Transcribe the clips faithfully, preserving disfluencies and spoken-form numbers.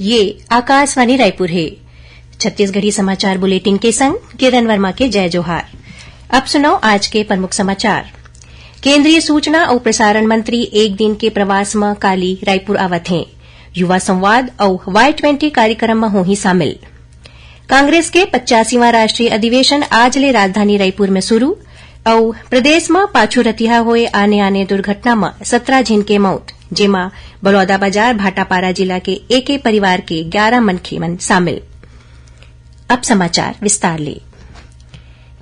ये आकाशवाणी रायपुर हे। छत्तीसगढ़ी समाचार बुलेटिन के संग किरण वर्मा के जय जोहार। अब सुनव आज के प्रमुख समाचार। केंद्रीय सूचना अउ प्रसारण मंत्री एक दिन के प्रवास म काली रायपुर आवत हें। युवा संवाद अउ वाई ट्वेंटी कार्यक्रम म होही शामिल। कांग्रेस के पचासीवां राष्ट्रीय अधिवेशन आज ले राजधानी रायपुर म शुरू। अउ प्रदेश म पाछू रतिहा होए आने-आने दुर्घटना म सतरा झिन के मउत, जेमा बलौदाबाजार भाटापारा जिला के एके परिवार के ग्यारा मनखे मन शामिल। अब समाचार विस्तार ले।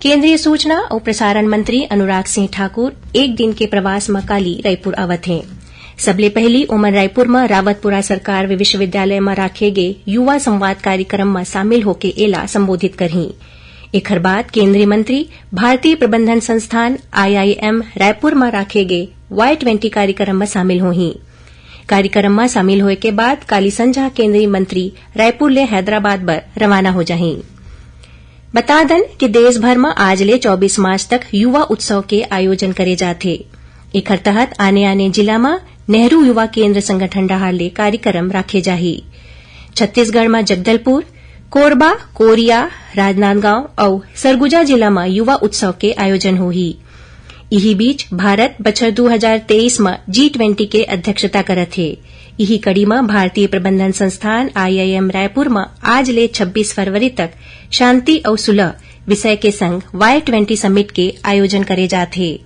केंद्रीय सूचना अउ प्रसारण मंत्री अनुराग सिंह ठाकुर एक दिन के प्रवास म काली रायपुर आवत हें। सबले पहिली ओमन रायपुर म रावतपुरा सरकार विश्वविद्यालय म राखे गे युवा संवाद कार्यक्रम म शामिल होके एला संबोधित करहीं। एखर बाद केंद्रीय मंत्री भारतीय प्रबंधन संस्थान, आईआईएम, रायपुर म राखे गे वाई ट्वेंटी कार्यक्रम म शामिल होहीं। कार्यक्रम म शामिल होए के बाद काली संझा केंद्रीय मंत्री रायपुर ले हैदराबाद बर रवाना हो जाहीं। बता दन कि देश भर म आज ले चौबीस मार्च तक युवा उत्सव के आयोजन करे जात हे। एखर तहत आने-आने जिला म नेहरू युवा केंद्र संगठन डहार ले कार्यक्रम राखे जाही। छत्तीसगढ़ म जगदलपुर, कोरबा, कोरिया, राजनांदगांव अउ सरगुजा जिला म युवा उत्सव के आयोजन होही। इही बीच, भारत बछर दू हजार तेईस म जी ट्वेंटी के अध्यक्षता करत हे। इही कड़ी म भारतीय प्रबंधन संस्थान, आईआईएम, रायपुर म आज ले छब्बीस फरवरी तक शांति अउ सुलह विषय के संग वाई ट्वेंटी समिट के आयोजन करे जात हे।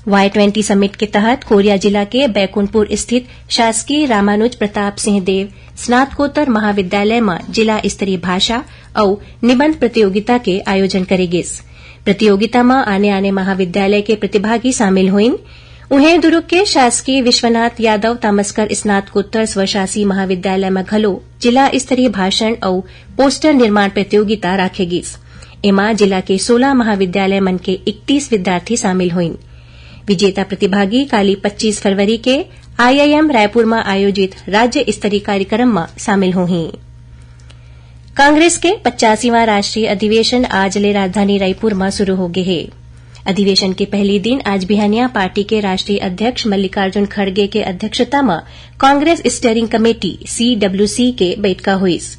वाई ट्वेंटी समिट के तहत कोरिया जिला के बैकुंठपुर स्थित शासकीय रामानुज प्रताप सिंह देव स्नातकोत्तर महाविद्यालय म जिला स्तरीय भाषा अउ निबंध प्रतियोगिता के आयोजन करे गिस। प्रतियोगिता म आने-आने महाविद्यालय के प्रतिभागी शामिल होइन। उहें, दुरूग के शासकीय विश्वनाथ यादव तामसकर स्नातकोत्तर स्वशासी महाविद्यालय म घलो जिला स्तरीय भाषण अउ पोस्टर निर्माण प्रतियोगिता राखे गिस। एमा जिला के सोला महाविद्यालय मन के इकतीस विद्यार्थी शामिल होइन। विजेता प्रतिभागी काली पच्चीस फरवरी के आईआईएम रायपुर म आयोजित राज्य स्तरीय कार्यक्रम म शामिल होहीं। कांग्रेस के पचासीवां राष्ट्रीय अधिवेशन आज ले राजधानी रायपुर म शुरू हो गे हे। अधिवेशन के पहली दिन आज बिहनिया पार्टी के राष्ट्रीय अध्यक्ष मल्लिकार्जुन खड़गे के अध्यक्षता म कांग्रेस स्टीयरिंग कमेटी, सीडब्ल्यूसी, के बइठका होइस।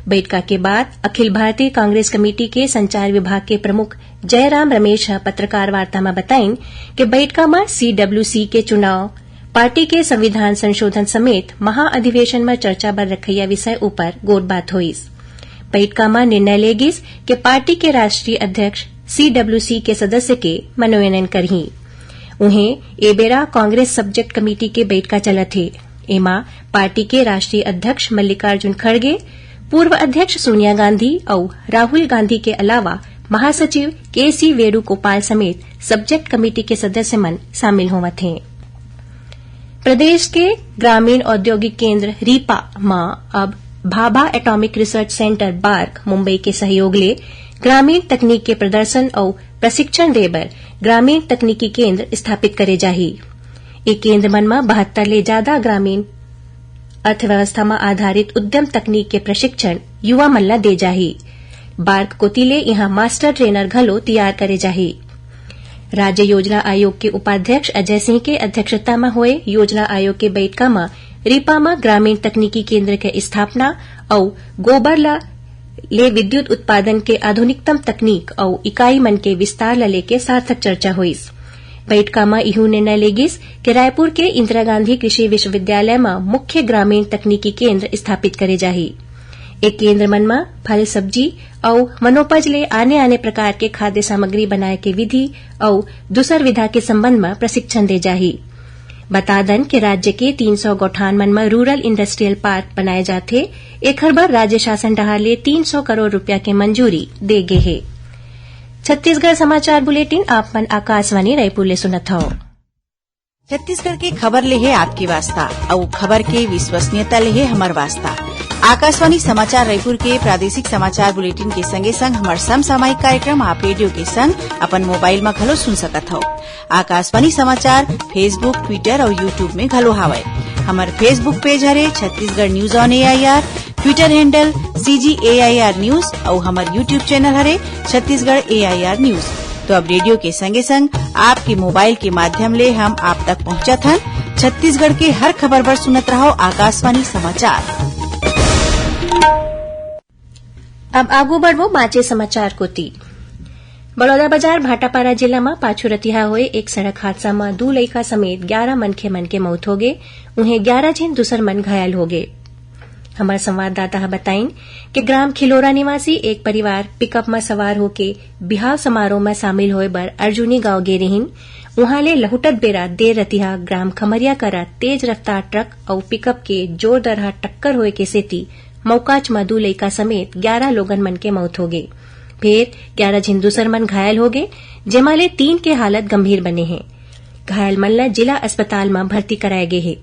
बइठका के बाद अखिल भारतीय कांग्रेस कमेटी के संचार विभाग के प्रमुख जयराम रमेश ह पत्रकार वार्ता म बताइन कि बइठका म सीडब्ल्यूसी के चुनाव, पार्टी के संविधान संशोधन समेत महाअधिवेशन म चर्चा बर रखइया विषय ऊपर गोठबात होइस। बइठका म निर्णय ले गिस कि पार्टी के राष्ट्रीय अध्यक्ष सीडब्ल्यूसी के सदस्य के मनोनयन करही। उहें, ए बेरा कांग्रेस सब्जेक्ट कमेटी के बइठका चलत हे। एमा पार्टी के राष्ट्रीय अध्यक्ष मल्लिकार्जुन खड़गे, पूर्व अध्यक्ष सोनिया गांधी अउ राहुल गांधी के अलावा महासचिव केसी वेणुगोपाल समेत सब्जेक्ट कमेटी के सदस्य मन शामिल होवत हें। प्रदेश के ग्रामीण औद्योगिक केंद्र रीपा म अब Bhabha atomic research centre, BARC, Mumbai के सहयोग ले ग्रामीण तकनीक के प्रदर्शन अउ प्रशिक्षण दे बर ग्रामीण तकनीकी केंद्र स्थापित करे जाही। ए केंद्र मन म बहत्तर ले जादा ग्रामीण अर्थव्यवस्था म आधारित उद्यम तकनीक के प्रशिक्षण युवा मन ल दे जाही। बार्क कोति ले इहां मास्टर ट्रेनर घलो तैयार करे जाही। राज्य योजना आयोग के उपाध्यक्ष अजय सिंह के अध्यक्षता म होए योजना आयोग के बइठका म रीपा म ग्रामीण तकनीकी केंद्र के स्थापना अउ गोबर ल ले विद्युत उत्पादन के आधुनिकतम तकनीक अउ इकाई मन के विस्तार ल लेके सार्थक चर्चा होइस। बइठका म इहू निर्णय ले गिस कि रायपुर के इंदिरा गांधी कृषि विश्वविद्यालय म मुख्य ग्रामीण तकनीकी केंद्र स्थापित करे जाही। ए केंद्र मन म फल, सब्जी अउ वनोपज ले आने-आने प्रकार के खाद्य सामग्री बनाए के विधि अउ दूसर विधा के संबंध म प्रशिक्षण दे जाही। बता दन कि राज्य के तीन सौ गौठान मन म रूरल इंडस्ट्रियल पार्क बनाए जाथे। एखर बर राज्य शासन डहार ले तीन सौ करोड़ रुपया के मंजूरी दे गे हे। छत्तीसगढ़ समाचार बुलेटिन आप मन आकाशवाणी रायपुर ले सुनत हव। छत्तीसगढ़ के खबर ले हे आपके वास्ता, अउ खबर के विश्वसनीयता ले हे हमर वास्ता। आकाशवाणी समाचार रायपुर के प्रादेशिक समाचार बुलेटिन के संगे संग हमर समसामयिक कार्यक्रम आप रेडियो के संग अपन मोबाइल म घलो सुन सकत हव। आकाशवाणी समाचार Facebook, Twitter अउ YouTube में घलो हावय। हमर Facebook पेज हरे Chhattisgarh news on AIR, Twitter handle CG AIR news अउ हमर YouTube चैनल हरे छत्तीसगढ़ एआईआर न्यूज। तो अब रेडियो के संगे संग आपके मोबाइल के माध्यम ले हम आप तक पहुंचत हन। छत्तीसगढ़ के हर खबर बर सुनत रहव आकाशवाणी समाचार। अब आगू बढ़बो बांचे समाचार कोति। बलौदाबाजार भाटापारा जिला म पाछू रतिहा होए एक सड़क हादसा म दू लइका समेत ग्यारा मनखे मन के मौत होगे, उहें ग्यारा झिन दूसर मन घायल होगे। हमर संवाददाता ह बताइन कि ग्राम खिलोरा निवासी एक परिवार पिकअप म सवार होके बिहाव समारोह म शामिल होए बर अर्जुनी गांव गे रिहिन। उहां ले लहुटत बेरा देर रतिहा ग्राम खमरिया करा तेज रफ्तार ट्रक अउ पिकअप के जोरदरहा टक्कर होए के सेती मौकाच म दू लइका समेत ग्यारा लोगन मन के मौत होगे। फेर ग्यारा झिन दूसर मन घायल होगे, जेमा ले तीन के हालत गंभीर बने हे। घायल मन ल जिला अस्पताल म भर्ती कराए गे हे।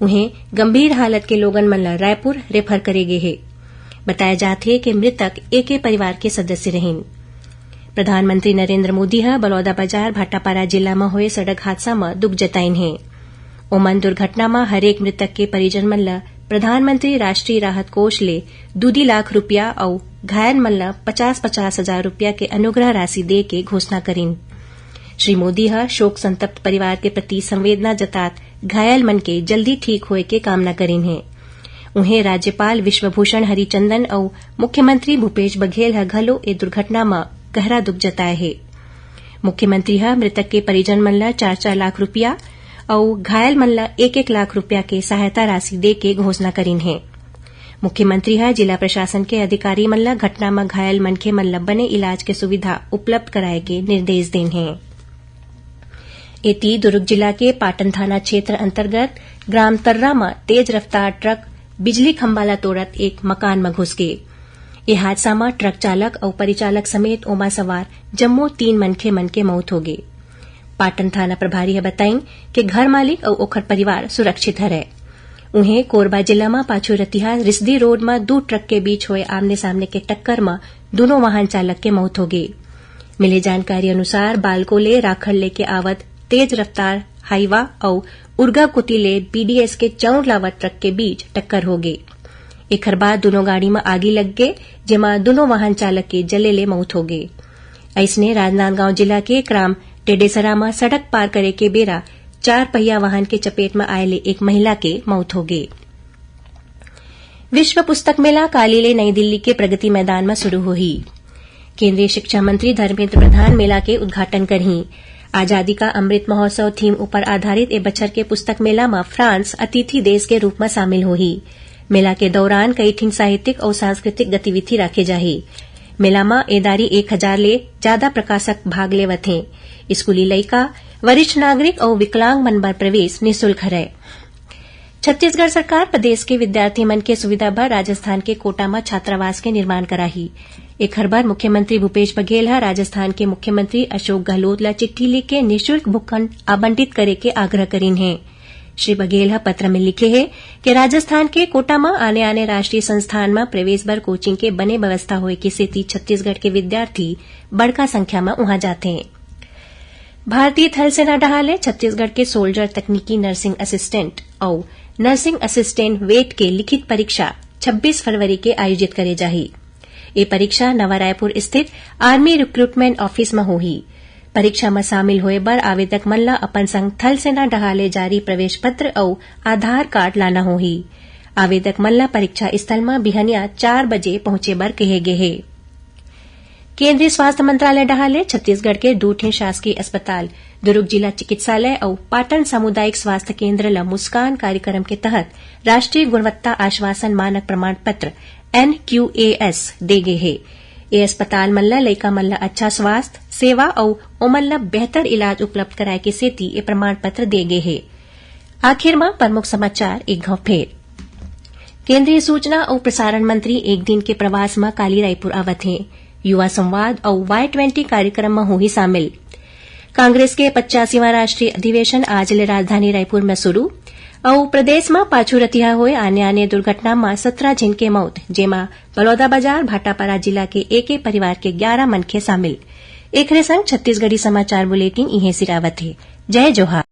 उहें, गंभीर हालत के लोगन मन ल रायपुर रेफर करे गे हे। बताया जात हे कि मृतक एके परिवार के सदस्य रहिन। प्रधानमंत्री नरेंद्र मोदी ह बलौदाबाजार भाटापारा जिला म होए सड़क हादसा म दुख जताइन हे। ओमन दुर्घटना म हरेक मृतक के परिजन मन ल प्रधानमंत्री राष्ट्रीय राहत कोष ले दू दू लाख रुपया अउ घायल मन ल पचास पचास हजार रुपया के अनुग्रह राशि दे के घोषणा करिन। श्री मोदी ह शोक संतप्त परिवार के प्रति संवेदना जतात घायल मन के जल्दी ठीक होए के कामना करिन हे। उहें, राज्यपाल विश्वभूषण हरिचंदन अउ मुख्यमंत्री भूपेश बघेल ह घलो ए दुर्घटना म गहरा दुख जताए हे। मुख्यमंत्री ह मृतक के परिजन मन ल चार चार लाख रुपया अउ घायल मन ल एक एक लाख रुपया के सहायता राशि दे के घोषणा करिन हे। मुख्यमंत्री ह जिला प्रशासन के अधिकारी मन ल घटना म घायल मनखे मन ल बने इलाज के सुविधा उपलब्ध कराए के निर्देश दीन हे। एती, दुर्ग जिला के पाटन थाना क्षेत्र अंतर्गत ग्राम तर्रा म तेज रफ्तार ट्रक बिजली खंभा ल तोड़त एक मकान म घुस गे। ए हादसा म ट्रक चालक अउ परिचालक समेत ओमा सवार जम्मो तीन मनखे मन के मौत होगे। पाटन थाना प्रभारी ह बताइन कि घर मालिक अउ ओखर परिवार सुरक्षित हरय। उहें, कोरबा जिला म पाछू रतिहा रिसदी रोड म दू ट्रक के बीच होए आमने-सामने के टक्कर म दूनों वाहन चालक के मौत होगे। मिले जानकारी अनुसार, बालको ले राखड़ लेके आवत तेज रफ्तार हाईवा अउ उरगा कोति ले बीडीएस के चौंड़ लावत ट्रक के बीच टक्कर होगे। एखर बाद दूनों गाड़ी म आगी लग गे, जेमा दूनों वाहन चालक के जले ले मौत होगे। अइसने, राजनांदगांव जिला के ग्राम टेडेसरा म सड़क पार करे के बेरा चार पहिया वाहन के चपेट म आए ले एक महिला के मौत होगे। विश्व पुस्तक मेला काली ले नई दिल्ली के प्रगति मैदान म शुरू होही। केंद्रीय शिक्षा मंत्री धर्मेंद्र प्रधान मेला के उद्घाटन करही। आजादी का अमृत महोत्सव थीम ऊपर आधारित ए बछर के पुस्तक मेला म फ्रांस अतिथि देश के रूप म शामिल होही। मेला के दौरान कई ठिन साहित्यिक अउ सांस्कृतिक गतिविधि राखे जाही। मेला म ए दारी एक हजार ले जादा प्रकाशक भाग लेवत हें। स्कूली लइका, वरिष्ठ नागरिक अउ विकलांग मन बर प्रवेश निशुल्क हरय। छत्तीसगढ़ सरकार प्रदेश के विद्यार्थी मन के सुविधा बर राजस्थान के कोटा म छात्रावास के निर्माण कराही। एखर बर मुख्यमंत्री भूपेश बघेल ह राजस्थान के मुख्यमंत्री अशोक गहलोत ल चिट्ठी लिख के निशुल्क भूखंड आवंटित करे के आग्रह करीन हे। श्री बघेल ह पत्र में लिखे हे कि राजस्थान के कोटा म आने-आने राष्ट्रीय संस्थान म प्रवेश बर कोचिंग के बने व्यवस्था होए के सेती छत्तीसगढ़ के विद्यार्थी बड़का संख्या म उहां जाथे। भारतीय थल सेना डहार ले छत्तीसगढ़ के सोल्जर तकनीकी नर्सिंग असिस्टेंट अउ नर्सिंग असिस्टेंट वेट के लिखित परीक्षा छब्बीस फरवरी के आयोजित करे जाही। ए परीक्षा नवा रायपुर स्थित आर्मी रिक्रूटमेंट ऑफिस म होही। परीक्षा म शामिल होए बर आवेदक मन ल अपन संग थल सेना डहार ले जारी प्रवेश पत्र अउ आधार कार्ड लाना होही। आवेदक मन ल परीक्षा स्थल म बिहनिया चार बजे पहुंचे बर कहे गे हे। केंद्रीय स्वास्थ्य मंत्रालय डहार ले छत्तीसगढ़ के दू ठे शासकीय अस्पताल, दुर्ग जिला चिकित्सालय अउ पाटन सामुदायिक स्वास्थ्य केंद्र ल मुस्कान कार्यक्रम के तहत राष्ट्रीय गुणवत्ता आश्वासन मानक प्रमाण पत्र, एनक्यूएएस, दे गे हे। ए अस्पताल मन ल लइका मन ल अच्छा स्वास्थ्य सेवा अउ ओमन ल बेहतर इलाज उपलब्ध कराए के सेती ए प्रमाण पत्र दे गे हे। आखिर म प्रमुख समाचार एक घांव फेर। केंद्रीय सूचना अउ प्रसारण मंत्री एक दिन के प्रवास म काली रायपुर आवत हे। युवा संवाद अउ वाई ट्वेंटी कार्यक्रम म होही शामिल। कांग्रेस के पचासीवां राष्ट्रीय अधिवेशन आज ले राजधानी रायपुर म शुरू। अउ प्रदेश म पाछू रतिहा होए आने-आने दुर्घटना म सत्रह झिन के मौत, जेमा बलौदाबाजार भाटापारा जिला के एके परिवार के ग्यारा मनखे शामिल। एखरे संग छत्तीसगढ़ी समाचार बुलेटिन इहें सिरावत हे। जय जोहार।